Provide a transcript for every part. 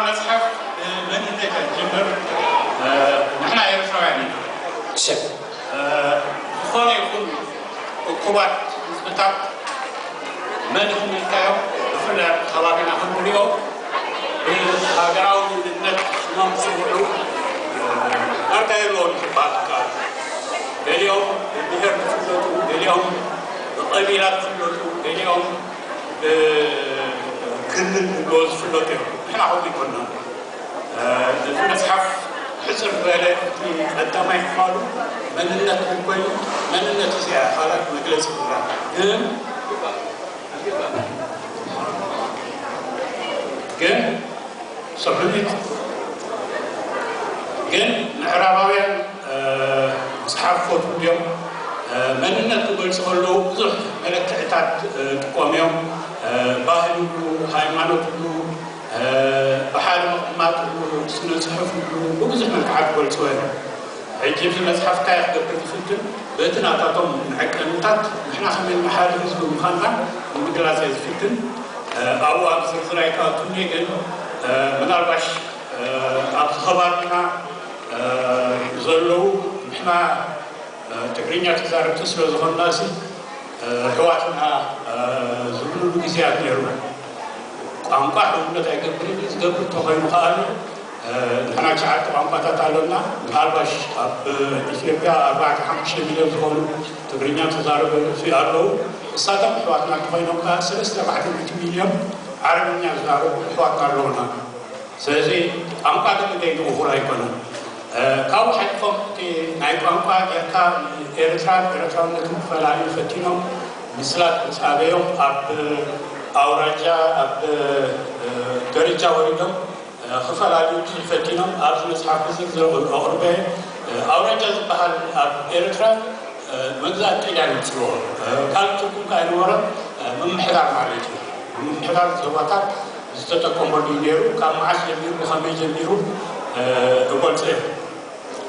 መፅሓፍ ብመንነተይ ከንጅምር፣ ንሕና ኤርትራውያን ኢና። ሰብ ዝኾነ ይኹን እኩባት ህዝብታት መን ኢኹም ኢልካዮም፣ ብፍላይ ኣብቲ ከባቢና ክንሪኦ፣ ብሃገራዊ መንነት ሽሞም ዝፅውዑ ዳርጋ የለዎም ክበሃል ይከኣል። ገሊኦም ብብሄር ዝፍለጡ፣ ገሊኦም ብቐቢላ ዝፍለጡ፣ ገሊኦም ብክልል ዝብሎ ዝፍለጡ እዮም። ንሕና ከምኡ ኣይኮንና። እዚ መጽሓፍ ሕጽር ዝበለ እቲ ቀዳማይ ክፋሉ መንነት ኮይኑ፣ መንነት እዚኣ ካልኣት መግለጺ ይብላ። ግን ግን ሰብሉኒት ግን ምዕራባውያን መጽሓፍ ፈትዉ እዮም። መንነት ክገልጹ ከለዉ ብዙሕ መለክዕታት ይጥቀሙ እዮም። ባህሊ ይብሉ፣ ሃይማኖት ይብሉ፣ ብሓደ ምቕማጥ ይብሉ፣ ስነ ጽሑፍ ይብሉ፣ ብብዙሕ መልክዓት ክገልጽዎ እዮም። ሕጂ እዚ መጽሓፍ እንታይ ክገብር ዝፍትን፣ በቲ ናታቶም መዐቀንታት ንሕና ከመይ ንሓደ ህዝቢ ምዃንና ንምግላጽ እየ ዝፍትን። ኣብኡ ኣብ ዝርዝር ኣይክኣቱን እየ፣ ግን ምናልባሽ ኣብዚ ከባቢና ዘለዉ ንሕና ትግርኛ ተዛረብቲ ስለ ዝኾንና ሲ ኣሕዋትና ዝብሉሉ ግዜያት ነይሩ። ቋንቋ ሕውነት ኣይገብርን እዩ፣ ዝገብር ተኾይኑ ከኣ ንሕና ትሽዓተ ቋንቋታት ኣለና። ምናልባሽ ኣብ ኢትዮጵያ ኣርባዕተ ሓሙሽተ ሚልዮን ዝኾኑ ትግርኛ ተዛረብቲ ኣለዉ። እሳቶም ኣሕዋትና እንተኾይኖም ከኣ ሰለስተ ኣርባዕተ ሚእቲ ሚልዮን ዓረብኛ ዝዛረቡ ኣሕዋትና ኣለዉና። ስለዚ ቋንቋ ግን ዘይንእኹር ኣይኮነን። ካብኡ ሓሊፎም እቲ ናይ ቋንቋ ጌርካ ኤርትራን ኤርትራውነትን ክፈላልዩ ፈቲኖም ምስላት ምስ ኣበዮም ኣብ ኣውራጃ ኣብ ደረጃ ወሪዶም ክፈላልዩ ብዙሕ ፈቲኖም። ኣብዚ መጽሓፍ ዝርዝር ኣቕርበ። ኣውራጃ ዝበሃል ኣብ ኤርትራ መግዛእቲ ጣልያን ይጽውዖ። ካልእ ትርጉም ከኣ ኣይነበሮን። ምምሕዳር ማለት እዩ። ምምሕዳር ዞባታት ዝተጠቀመሉ እዩ ነይሩ። ካብ መዓስ ጀሚሩ ብኸመይ ጀሚሩ እገልጾ እየ።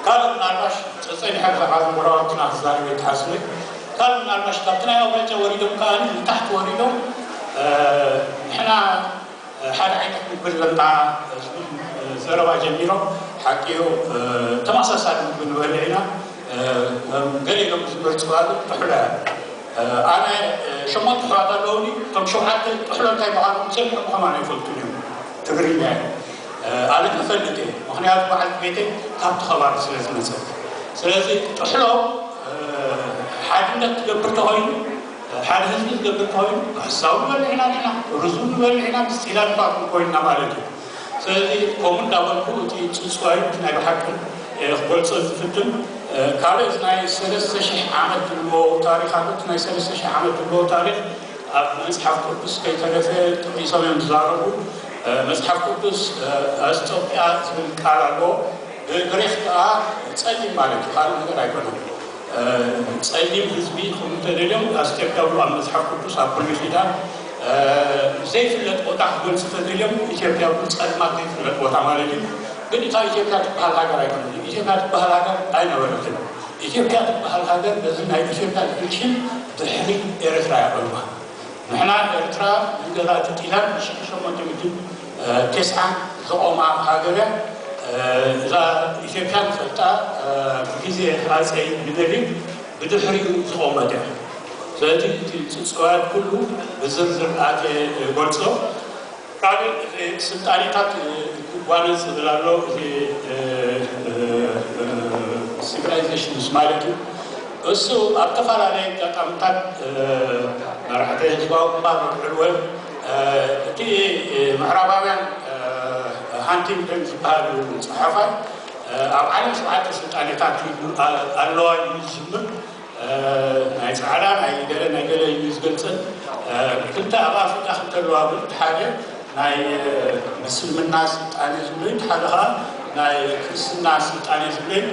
ካልእ ምናልባሽ ጸጸኒሐ ብዛዕባ እዚ ጎረባብትና ክዛረብ እየ ተሓስበ። ካልእ ምናልባሽ ካብቲ ናይ ኣውራጃ ወሪዶም ከኣ ንታሕቲ ወሪዶም ንሕና ሓደ ዓይነት ምግቢ ኣለና ዝብል ዘረባ ጀሚሮም። ሓቂ እዩ፣ ተመሳሳሊ ምግቢ ንበልዕ ኢና። ገሊኦም ዝመርፅዋ ግን ጥሕሎ እያ። ኣነ ሸሞንተ ኣሕዋት ኣለውኒ። እቶም ሸውዓተ ጥሕሎ እንታይ ምዃኖም ሰሚዖም ከማን ኣይፈልጡን እዮም። ትግርኛ እዩ። ኣነ ክፈልጥ እየ፣ ምኽንያቱ በዓልቲ ቤተይ ካብቲ ከባቢ ስለ ዝመፀት። ስለዚ ጥሕሎ ሓድነት ትገብር ተኾይኑ፣ ሓደ ህዝቢ ዝገብር ተኾይኑ፣ ካሕሳው ንበልዕ ኢና ንሕና፣ ርዙ ንበልዕ ኢና፣ ብስጢላ ንፋት ኮይንና ማለት እዩ። ስለዚ ከምኡ እንዳበልኩ እቲ ጽጽዋይ ናይ ብሓቂ ክገልጾ ዝፍትን። ካልእ ናይ ሰለስተ ሽሕ ዓመት ዝብሎ ታሪኽ ኣሎ። እቲ ናይ ሰለስተ ሽሕ ዓመት ዝብሎ ታሪኽ ኣብ መጽሓፍ ቅዱስ ከይተረፈ ጠቒሶም እዮም ዝዛረቡ። መጽሓፍ ቅዱስ ኣስጦጳ ዝብል ቃል ኣሎ። ብግሪኽ ከኣ ጸሊም ማለት እዩ፣ ካልእ ነገር ኣይኮነን። ጸሊም ህዝቢ ክብሉ ተደልዮም ኣስጦጳ ይብሉ ኣብ መጽሓፍ ቅዱስ ኣብ ብሉይ ኪዳን። ዘይፍለጥ ቦታ ክገልጹ ተደልዮም ኢትዮጵያ ይብሉ፣ ጸልማት ዘይፍለጥ ቦታ ማለት እዩ። ግን እታ ኢትዮጵያ ትበሃል ሃገር ኣይኮነትን። ኢትዮጵያ ትበሃል ሃገር ኣይነበረትን። ኢትዮጵያ ትበሃል ሃገር በዚ ናይ ኢትዮጵያ ሽም ድሕሪ ኤርትራ እያ ቆይማ። ንሕና ኤርትራ ንገዛእቲ ጣልያን ብሽሕቲ ሸሞንተ ሚእትን ተስዓን ዘቖማ ሃገር እያ። እዛ ኢትዮጵያ ንፈልጣ ብግዜ ሃፀይ ምኒልክ ብድሕሪኡ ዝቖመት እያ። ስለዚ እቲ ጽጽዋያት ኩሉ ብዝርዝር ኣትየ እገልጾ። ካልእ እቲ ስልጣኔታት ክጓነጽ ዝብል ኣሎ፣ እቲ ሲቪላይዜሽንስ ማለት እዩ። እሱ ኣብ ዝተፈላለየ ኣጋጣሚታት መራሕቲ ህዝባዊ ግንባር ወግዕልወ እቲ ምዕራባውያን ሃንቲንግተን ዝበሃል ጸሓፋይ ኣብ ዓለም ሸውዓተ ስልጣኔታት ኣለዋ እዩ ዝብል። ናይ ጻዕዳ ናይ ገለ ናይ ገለ እዩ ዝገልጸን። ክልተ ኣብ ኣፍሪቃ ክልተ ኣለዋ፣ ብልቲ ሓደ ናይ ምስልምና ስልጣኔ ዝብለዩ፣ ሓደ ኸዓ ናይ ክርስትና ስልጣኔ ዝብለዩ።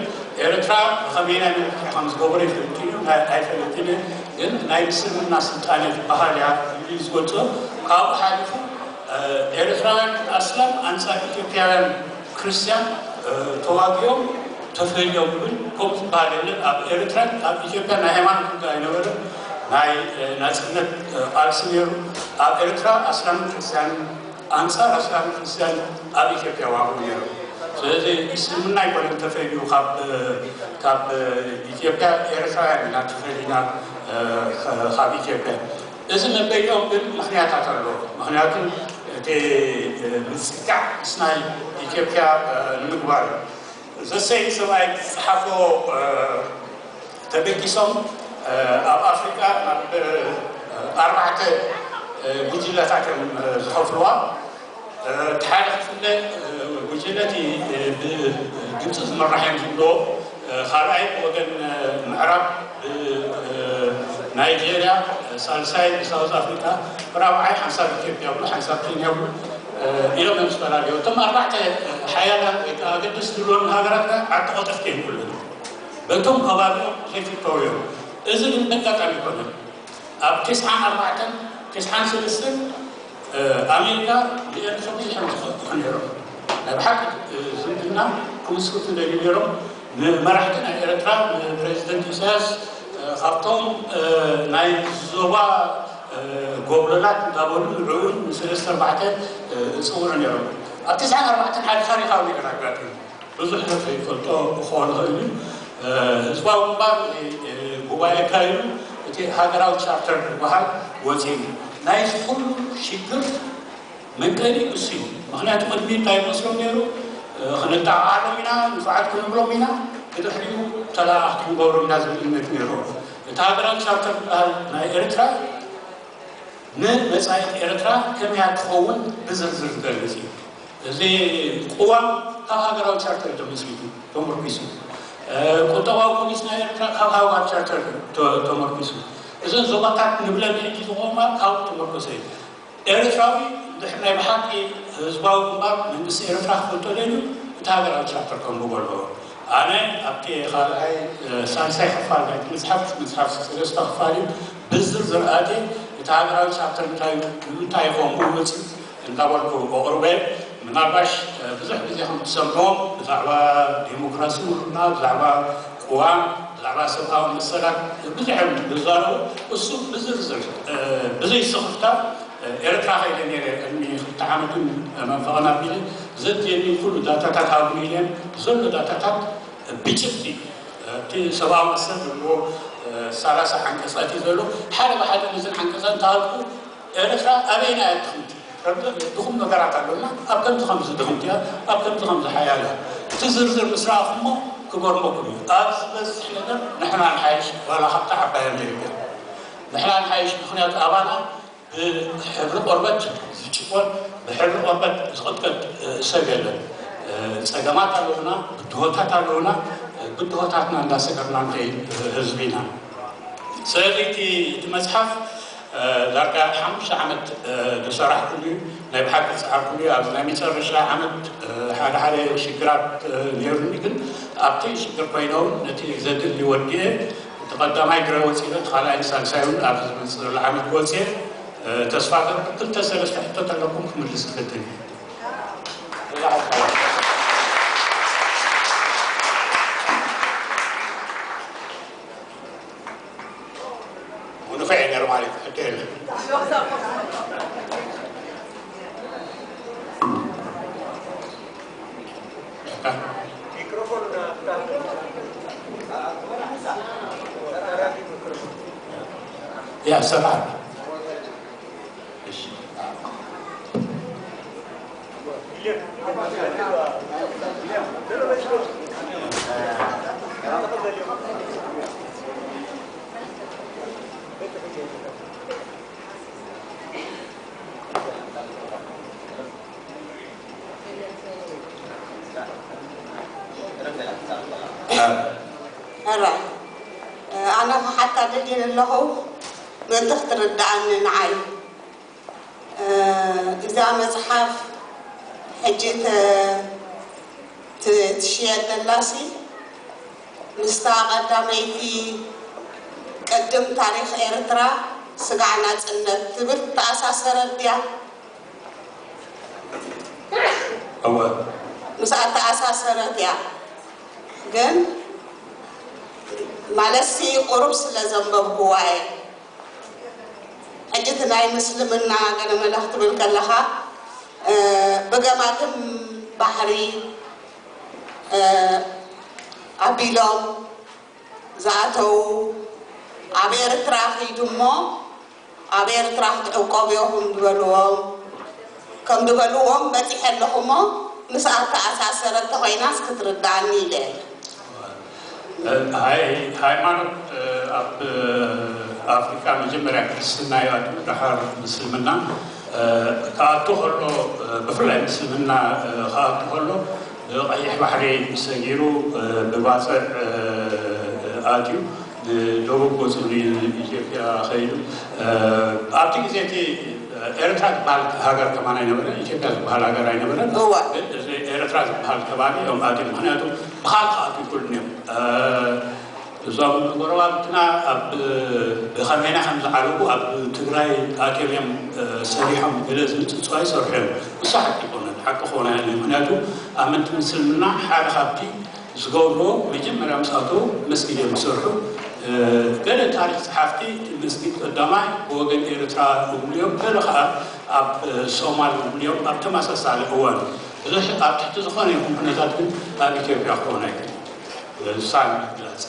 ኤርትራ ብኸመይ ናይ መልክዕ ከም ዝገበረ ይፈልጥ እዩ፣ ናይ ኣይፈልጥን እየ። ግን ናይ ምስልምና ስልጣኔ ዝበሃል እያ ኢሉ እዩ ዝገልጾ። ካብኡ ሓሊፉ ኤርትራውያን ኣስላም ኣንጻር ኢትዮጵያውያን ክርስትያን ተዋጊኦም ተፈልዮም ይብል። ከምኡ ዝበሃል የለን። ኣብ ኤርትራን ኣብ ኢትዮጵያ ናይ ሃይማኖት ውግእ ኣይነበረን። ናይ ናጽነት ቃልሲ ነይሩ። ኣብ ኤርትራ ኣስላምን ክርስትያንን ኣንጻር ኣስላም ክርስትያን ኣብ ኢትዮጵያ ዋግኡ ነይሩ። ስለዚ እስልምና ኣይኮነን ተፈልዩ ካብ ካብ ኢትዮጵያ፣ ኤርትራውያን ኢና ተፈሊና ካብ ኢትዮጵያ። እዚ መበይኦም ግን ምኽንያታት ኣለዎ። ምኽንያቱ እቲ ምጽጋዕ ምስ ናይ ኢትዮጵያ ንምግባር ዘሰይ ሰብኣይ ዝጸሓፎ ተበጊሶም ኣብ ኣፍሪቃ ናብ ኣርባዕተ ጉጅለታት እዮም ዝኸፍልዋ። እቲ ሓደ ክፍለ ጉጅለ እቲ ብግብፂ ዝምራሕ እዮም ዝብልዎ፣ ካልኣይ ብወገን ምዕራብ ናይጄርያ፣ ሳልሳይ ብሳውዝ ኣፍሪካ፣ ራብዓይ ሓንሳብ ኢትዮጵያ ብሉ ሓንሳብ ኬንያ ብሉ ኢሎም እዮም ዝፈላለዩ። እቶም ኣርባዕተ ሓያላን ወይ ከዓ ኣገደስቲ ዝብሎም ሃገራት ዓዲ ቆጠፍቲ እዮም ኩሉ በቶም ከባቢኦም ዘይፍተው እዮም። እዚ ግን በጋጣሚ ይኮነ። ኣብ ተስዓን ኣርባዕተን ተስዓን ሰለስተን ኣሜሪካ ንኤርትራ ብዙሕ እዮም ዝፈልጡ ነይሮም። ናይ ብሓቂ ዝምድና ክምስርቱ ደልዩ ነይሮም። ንመራሕቲ ናይ ኤርትራ ንፕሬዚደንት ኢሳያስ ካብቶም ናይ ዞባ ጎብለላት እንዳበሉ ንዕኡን ንሰለስተ ኣርባዕተ ይፅውዑ ነይሮም። ኣብ ተስዓን ኣርባዕተን ሓደ ታሪካዊ ነገር ኣጋጢሙ። ብዙሕ ሰብ ዘይፈልጦ ክኸውን ይኽእል እዩ። ህዝባዊ ግንባር ጉባኤ ኣካይዱ እቲ ሃገራዊ ቻርተር ዝበሃል ወፂኡ። ናይዚ ኩሉ ሽግር መንቀሊ እሱ እዩ። ምክንያቱ ቅድሚ እንታይ ይመስሎም ነይሩ? ክነጠዓዓሎም ኢና፣ ንፉዓት ክንብሎም ኢና፣ ብድሕሪኡ ተላኣኽቲ ክንገብሮም ኢና ዝብል እምነት ነይሩ። እቲ ሃገራዊ ቻርተር ዝበሃል ናይ ኤርትራ ንመጻኢት ኤርትራ ከመያ ትኸውን ብዝርዝር ዝገልጽ እዩ። እዚ ቅዋም ካብ ሃገራዊ ቻርተር ተመስሪቱ ተመርኪሱ፣ ቁጠባዊ ፖሊሲ ናይ ኤርትራ ካብ ሃገራዊ ቻርተር ተመርኪሱ፣ እዘን ዞባታት ንብለን ሕጂ ዝቆማ ካብ ተመርኮሰ እዩ። ኤርትራዊ ድሕር ናይ ብሓቂ ህዝባዊ ግንባር መንግስቲ ኤርትራ ክፈልጦ ደልዩ እቲ ሃገራዊ ቻርተር ከንብቦ ኣለዎ። ኣነ ኣብቲ ካልኣይ ሳልሳይ ክፋል ናይቲ መፅሓፍ፣ መፅሓፍ ሰለስተ ክፋል እዩ፣ ብዝርዝር ኣትየ እቲ ሃገራዊ ቻርተር እንታይ እዩ፣ ንምንታይ እዩ ከምኡ መፅኡ እንዳበልኩ ኣቕርበ። ምናልባሽ ብዙሕ ግዜ ከም ትሰምዕዎም ብዛዕባ ዲሞክራሲ ምርና፣ ብዛዕባ ቅዋም፣ ብዛዕባ ሰብኣዊ መሰላት ብዙሕ እዮም ዝዛረቡ። እሱ ብዝርዝር ብዘይ ስኽፍታ ኤርትራ ከይደ ነይረ ቅድሚ ክልተ ዓመትን መንፈቕን ኣቢለ ዘድልየኒ ኩሉ ዳታታት ሃቡኒ ኢለ። ዘሎ ዳታታት ብጭብጢ እቲ ሰብኣዊ መሰል ዘለዎ ሰላሳ ዓንቀጻት እዩ ዘሎ። ሓደ ብሓደ ነዘን ዓንቀጻት እንተሃልኩ ኤርትራ ኣበይና እያ ድኽምቲ? ድኹም ነገራት ኣለና። ኣብ ከምዚ ከምዚ ድኽምቲ እያ፣ ኣብ ከምዚ ከምዚ ሓያል እያ። እቲ ዝርዝር ምስ ረኣኹሞ ክገርመኩም እዩ። ኣብ ዝበዝሕ ነገር ንሕና ንሓይሽ ዋላ ካብታ ዓባይ ኣሜሪካ። ንሕና ንሓይሽ ምኽንያቱ ኣባና ብሕብሪ ቆርበት ዝጭቆን ብሕብሪ ቆርበት ዝቕጥቀጥ ሰብ የለን። ጸገማት ኣለውና፣ ብድሆታት ኣለውና። ብድሆታትና እንዳሰገርና ንኸይድ ህዝቢ ኢና። ስለዚ እቲ እቲ መጽሓፍ ዳርጋ ሓሙሽተ ዓመት ዝሰራሕኩሉ እዩ። ናይ ብሓቂ ዝጸዓርኩሉ እዩ። ኣብዚ ናይ መጨረሻ ዓመት ሓደ ሓደ ሽግራት ነይሩኒ፣ ግን ኣብቲ ሽግር ኮይነ እውን ነቲ ዘድሊ ወዲኤ እቲ ቀዳማይ ግረ ወፂለ፣ እቲ ካልኣይ ሳልሳይ እውን ኣብዚ ዝመፅእ ዘሎ ዓመት ክወፅእ እየ። ተስፋ ገብር ክልተ ሰለስተ ሕቶ ተለኩም ክምልስ ክፍትን እየ። ንፉዕ ነይሩ ማለት እዩ። ሕቶ የለን። ያ ሰብኣት። እሺ። ሕራይ ኣነ ክሓታ ደልየ ኣለኹ፣ ምእንቲ ክትርድኣኒ ንዓይ። እዛ መጽሓፍ ሕጂ ትሽየጥ ዘላሲ ምስታ ቀዳመይቲ ቅድም ታሪኽ ኤርትራ ስጋዕ ናጽነት ትብል ተኣሳሰረት ድያ? እወ። ምስኣ ተኣሳሰረት እያ። ግን ማለትሲ ቁሩብ ስለ ዘንበብኩዋ እየ። ሕጂ እቲ ናይ ምስልምና ገለ መለ ክትብል ከለኻ ብገማግም ባሕሪ ኣቢሎም ዝኣተዉ፣ ኣብ ኤርትራ ኺዱ እሞ ኣብ ኤርትራ ክትዕቆቡ ኢኹም ዝበልዎም፣ ከም ዝበልዎም በጺሐ ኣለኹ እሞ፣ ምስኣ ተኣሳሰረ እንተኾይናስ ክትርድኣኒ ኢለ። ሃይማኖት ኣብ ኣፍሪካ መጀመርያ ክርስትና ይኣቱ፣ ደሓር ምስልምና ክኣቱ ከሎ፣ ብፍላይ ምስልምና ክኣቱ ከሎ ብቐይሕ ባሕሪ ሰጊሩ ብባፅዕ ኣትዩ፣ ንደቡብ ወፅኡ ንኢትዮጵያ ከይዱ። ኣብቲ ግዜ እቲ ኤርትራ ዝበሃል ሃገር ከማን ኣይነበረን፣ ኢትዮጵያ ዝበሃል ሃገር ኣይነበረን። እወ። ግን እዚ ኤርትራ ዝበሃል ከባቢ እዮም ኣትዮም። ምክንያቱ ብካል ክኣትዉ ይክእሉን እዮም። እዞም ጎረባብትና ኣብ ብኸመይና ከም ዝዓረጉ ኣብ ትግራይ ኣትዮም እዮም ሰሪሖም ገለ ዝምፅፅዋ ይሰርሑ እዮም። እሱ ሓቂ ይኮነን፣ ሓቂ ክኾነ ያለ። ምክንያቱ ኣመንቲ ምስልምና ሓደ ካብቲ ዝገብርዎ መጀመርያ ምስ ኣተዉ መስጊድ እዮም ዝሰርሑ። ገለ ታሪክ ፀሓፍቲ እቲ መስጊድ ቀዳማይ ብወገን ኤርትራ ዝብሉ እዮም፣ ገለ ከዓ ኣብ ሶማል ዝብሉ እዮም ኣብ ተመሳሳሊ እዋን። ብዙሕ ኣብ ትሕቲ ዝኾነ ይኹን ኩነታት ግን ኣብ ኢትዮጵያ ክኾን ኣይክእልን። ሳሚ ግላፂ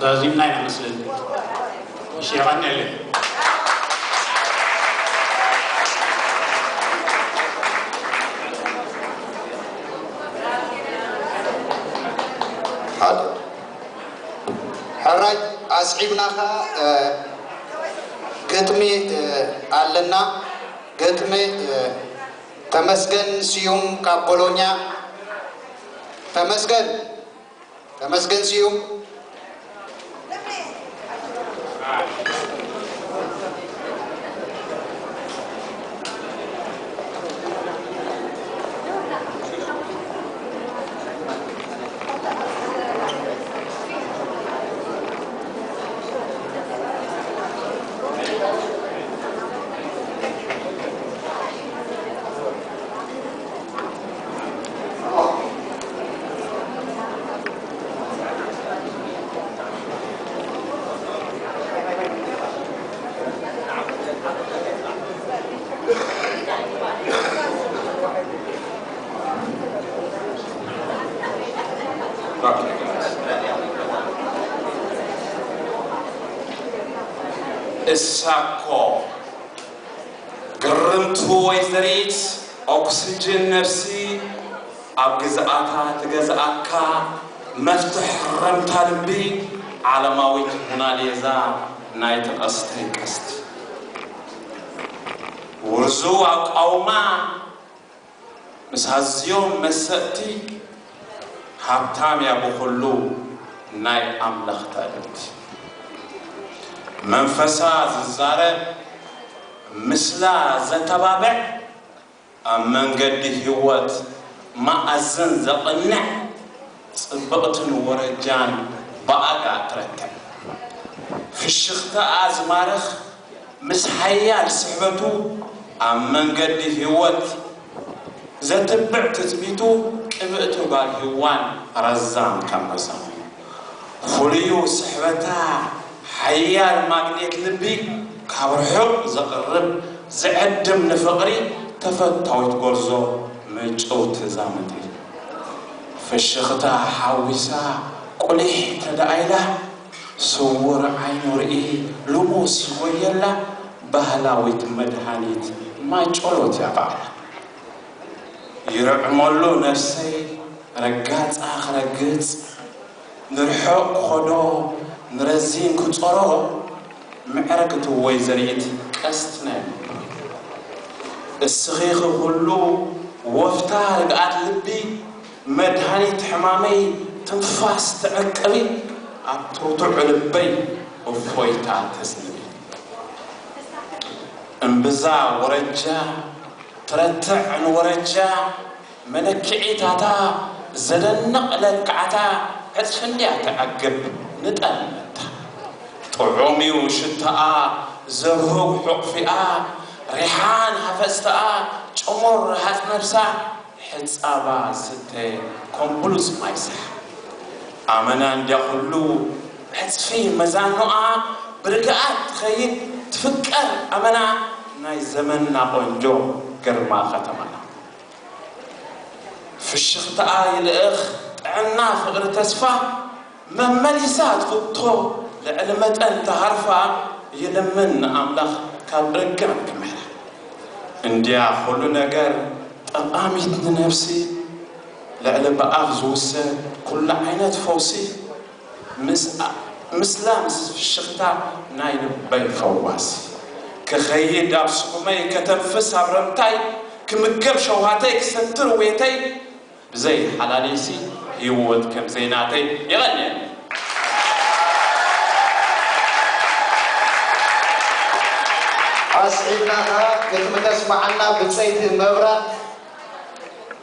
ዛዚምና ኢና መስለኒ። እሺ፣ የቐንየለይ። ሓደ ሕራይ ኣስዒብና ኸዓ ግጥሚ ኣለና። ግጥሚ ተመስገን ስዩም ካብ ቦሎኛ። ተመስገን ተመስገን ስዩም። እሳኮ ግርምቱ ወይዘሪት ኦክስጅን ነብሲ ኣብ ግዝኣታ ትገዝኣካ መፍትሕ ረምታ ልቢ ዓለማዊት ሙናሌዛ ናይቲ ቀስተይ ቀስቲ ውርዙ ኣቃውማ ምስ ኣዝዮም መሰጥቲ ሃብታም እያ ብኹሉ ናይ ኣምላኽ ትዕድልቲ መንፈሳ ዝዛረብ ምስላ ዘተባብዕ ኣብ መንገዲ ህይወት መኣዝን ዘቕንዕ ጽብቕትን ወረጃን ብኣጋ ትረትዕ ፍሽኽታኣ ዝማርኽ ምስ ሓያል ስሕበቱ ኣብ መንገዲ ህይወት ዘትብዕ ትጽቢቱ ቅብእቲ ጓል ሂዋን ረዛን ከም መሳኹ ፍሉዩ ስሕበታ ሓያል ማግኔት ልቢ ካብ ርሑቕ ዘቕርብ ዝዕድም ንፍቕሪ ተፈታዊት ጎርዞ ምጭውቲ እዛ ምድሪ ፍሽኽታ ሓዊሳ ቁሊሕ ተደኣይላ ስውር ዓይኑ ርኢ ልሙስ ይጎየላ ባህላዊት መድሃኒት ማይ ጨሎት እያ ባዕላ ይርዕመሉ ነፍሰይ ረጋጻ ክረግጽ ንርሑቕ ክኸዶ ንረዚን ክጸሮ ምዕርግቲ ወይዘሪት ቀስት ናይ እስኺ ኽኩሉ ወፍታ ርግኣት ልቢ መድሃኒት ሕማመይ ትንፋስ ትዕቅቢ ኣብ ትርቱዕ ልበይ እፎይታ ተስንቢ እምብዛ ወረጃ ትረትዕ ንወረጃ መለክዒታታ ዘደንቕ ለክዓታ ሕጽፊ እንድያ ተዕግብ ንጠልመታ። ጥዑም እዩ ሽታኣ፣ ዘብህግ ሕቑፊኣ፣ ሪሓን ሃፈጽታኣ፣ ጨሞር ረሃጽ ነብሳ፣ ሕጻባ ዝስተ ኮምብሉጽ ማይሳ። ኣመና እንድያ ኩሉ ሕጽፊ መዛኖኣ፣ ብርግኣት ትኸይድ ትፍቀር ኣመና፣ ናይ ዘመንና ቆንጆ ግርማ ከተማና። ፍሽኽታኣ ይልእኽ ጥዕና ፍቕሪ ተስፋ፣ መመሊሳ ትፍቶ ልዕሊ መጠን ተሃርፋ፣ ይልምን ንኣምላኽ ካብ እርጋን ክምሕራ። እንድያ ኩሉ ነገር ጠቓሚት ንነፍሲ፣ ልዕሊ ብኣፍ ዝውሰድ ኩሉ ዓይነት ፈውሲ፣ ምስ-፣ ምስላ ምስ ፍሽኽታ ናይ ልበይ ፈዋሲ። ክኸይድ ኣብ ስኹመይ፣ ከተንፍስ ኣብ ረምታይ፣ ክምገብ ሸውሃተይ፣ ክሰትር ውየተይ፣ ብዘይ ሓላለይሲ ህይወት ከም ዘይናተይ። የቐንየኒ። ኣስዒብና ኸኣ ግጥሚ ተስማዓና ብጸይቲ መብራት።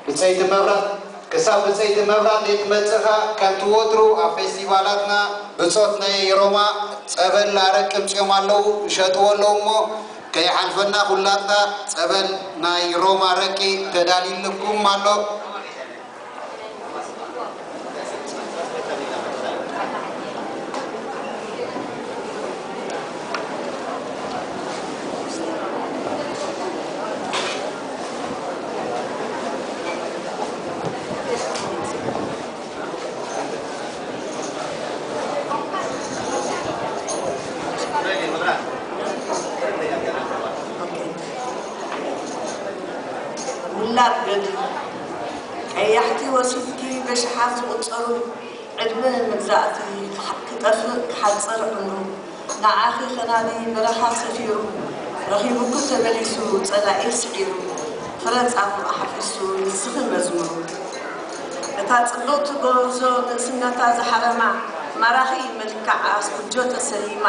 ብጸይቲ መብራት፣ ክሳብ ብጸይቲ መብራት ዘይትመጽእ ኸኣ፣ ከምቲ ወትሩ ኣብ ፌስቲቫላትና ብጾት ናይ ሮማ ጸበል ኣረቂ ኣምጺኦም ኣለዉ፣ ይሸጥዎ ኣለዉ እሞ፣ ከይሓልፈና ኩላትና ጸበል ናይ ሮማ ኣረቂ ተዳልዩልኩም ኣሎ። ውላድ ገድሊ ቀያሕቲ ወሲድኪ በሽሓት ዝቑጸሩ ዕድመ መግዛእቲ ክጠፍእ ክሓጽር ዕምሩ፣ ንዓኺ ከናዲ በረኻ ሰፊሩ፣ ረኺቡኪ ተመሊሱ ጸላኢ ስዒሩ፣ ፍረ ጻፍኡ ሓፊሱ ንስኺ መዝሙሩ። እታ ጽብቕቲ ጎርዞ ንእስነታ ዝሓረማ፣ ማራኺ መልክዓ ኣስኩጆ ተሰሊማ፣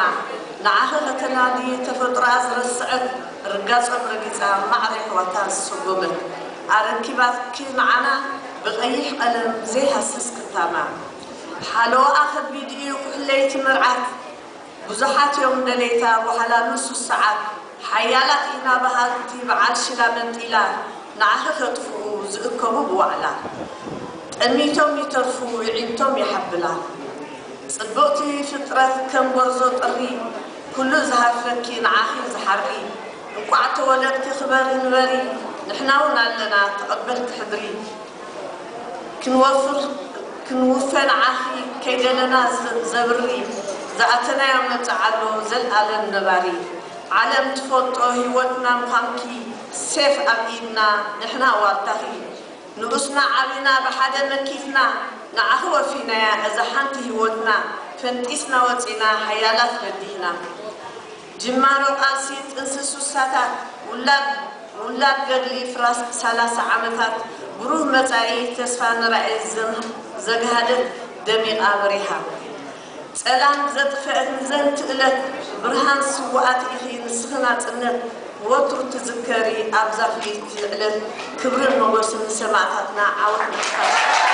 ንዓኺ ከተናዲ ተፈጥሮኣ ዝረስዐት፣ ርጋጾም ረጊጻ ማዕረ ኣሕዋታ ዝሰጎመት፣ ኣረኪባትኪ ንዓና ብቐይሕ ቀለም ዘይሃስስ ክታማ። ሓለዋኣ ከቢድ እዩ ኩሕለይቲ መርዓት፣ ብዙሓት እዮም ደሌታ ወሓላሉ ሱስ ሰዓት፣ ሓያላት ኢና በሃልቲ በዓል ሽላ መንጢላ፣ ንዓኺ ከጥፍኡ ዝእከቡ ብዋዕላ። ጠሚቶም ይተርፉ፣ ይዒንቶም ይሓብላ። ጽብቕቲ ፍጥረት ከም ጎርዞ ጥሪ፣ ኩሉ ዝሃርፈኪ ንዓኺ ዝሓሪ። እንቋዕ ተወለድኪ ክበሪ ንበሪ፣ ንሕና እውን ኣለና ተቐበልኪ ሕድሪ። ክንወፍር ክንውፈ ንዓኺ ከይደለና ዘ-፣ ዘብሪ፣ ዝኣተናዮ መጽዓ ኣሎ ዘልኣለም ነባሪ። ዓለም ትፈልጦ ህይወትና ምዃንኪ፣ ሴፍ ኣብ ኢድና ንሕና ዋልታኺ። ንኡስና ዓቢና ብሓደ መኪትና፣ ንዓኺ ወፊናያ እዛ ሓንቲ ህይወትና፣ ፈንጢስና ወጺና ሓያላት በዲህና። ጅማሮ ቃልሲ ጥንሲ ሱሳታት፣ ውላድ፣ ውላድ ገድሊ ፍራስ ሰላሳ ዓመታት፣ ብሩህ መጻኢ ተስፋ ንራኢ ዘም-፣ ዘግሃደት ደሚቓ በሪሃ። ጸላም ዘጥፈአት ንዘንቲ እለት፣ ብርሃን ስውኣት ኢኺ ንስኺ ናጽነት፣ ወትሩ ትዝከሪ ኣብዛ ፍልይቲ ዕለት፣ ክብርን ሞገስን ንሰማእታትና ዓወት ንጥፋት።